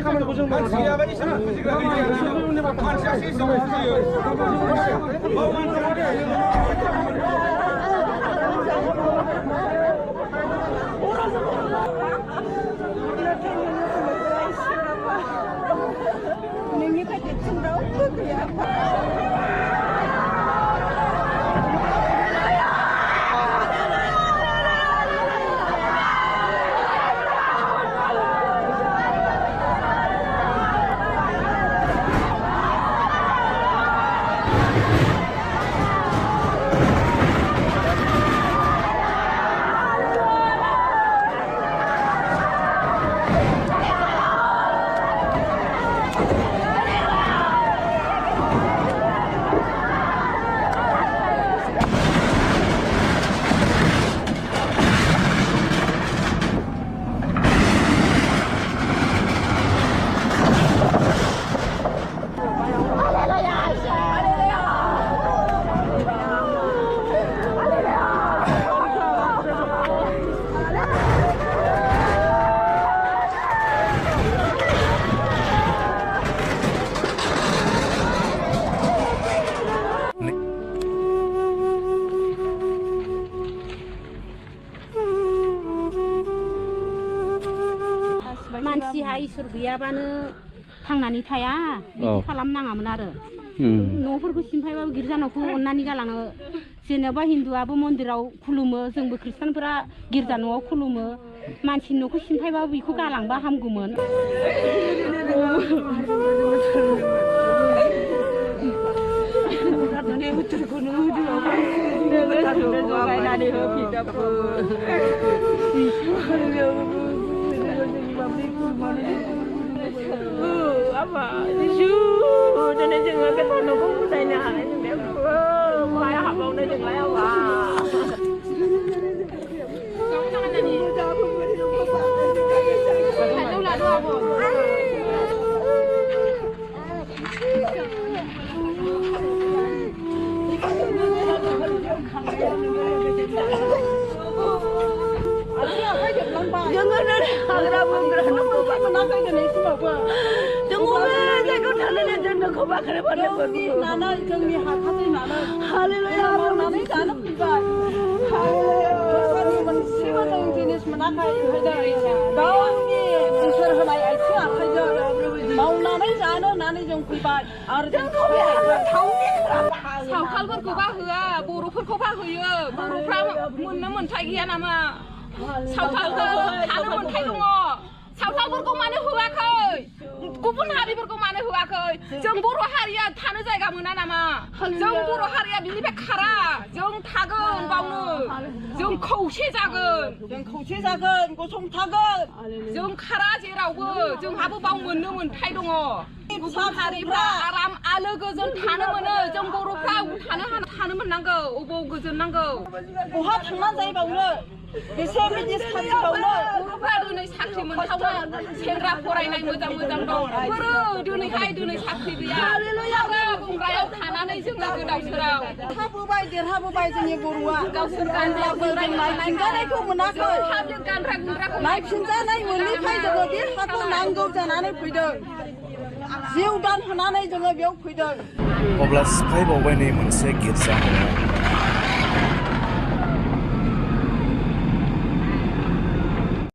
खामानिखौ जों मानसि गैयाबा इसोरा मानसिया सिस्टेम फुजियो नोंनिफ्राय देरसिन रावबो गैया मानसिहा इसोर गैयाबानो थांनानै थाया बिदि खालामनाङामोन आरो न'फोरखौ सिमफायबाबो गिर्जा न'खौ अननानै गालाङो जेनेबा हिन्दुआबो मन्दिराव खुलुमो जोंबो ख्रिस्टानफोरा गिर्जा न'आव खुलुमो मानसिनि न'खौ सिमफायबाबो बेखौ गालांबा हामगौमोन apa isu dan jangan ke tono ko mudainya hane ne maya habau ne jangan ya wa kamu jangan nyanyi aduh lah doa bo jangan ada agra banggra no ko menakai ne semua जोंनि नाना जोंनि हाथारै नाना hallelujah मावनानै जानो फैबाय hallelujah मोनसेबो जों जिनिस मोनाखै गावनि इसोर होनाय आथिं आखाइजों मावनानै जानो होननानै जों फैबाय आरो जों सावथालफोरखौबा होआ बर'फोरखौबा होयो बर'फ्रा मोननो मोन्थाय गैया नामा सावथालखौ थानो मोन्थाय दङ सावथालफोरखौ मानो होआखै गुबुन हारिफोरखौ मानो होआखै जों बर' हारिया थानो जायगा मोना नामा जों बर' हारिया बिनिफ्राय खारा जों थागोन बावनो जों खौसे जागोन गसंथागोन जों खारा जेरावबो जोंहाबो बाव मोननो मोन्थाय दङ गुबुन हारिफ्रा आराम आलो गोजोन थानो मोनो जों बर'फ्रा थानो मोननांगौ अबाव गोजोन नांगौ बहा थांनानै जायोबावनो बेसे बिदिस खाथियावनो बर'फ्रा दिनै साख्रि मोनथावना सेंग्रा फरायनाय मोजां दं बोरो दिनै साख्रि गैया बुंग्रायाव थानानै जोङो गोदाव सोराव देरहाबोबाय जोंनि बर'आ गावसोर गाननायखौ मोनाखै नायफिनजानाय मोनैखाय जोङो बे हाखौ नांगौ जानानै फैदों जिउ दान होनानै जोङो बेयाव फैदों अब्ला सिफायबावबाय नै मोनसे गिर्जा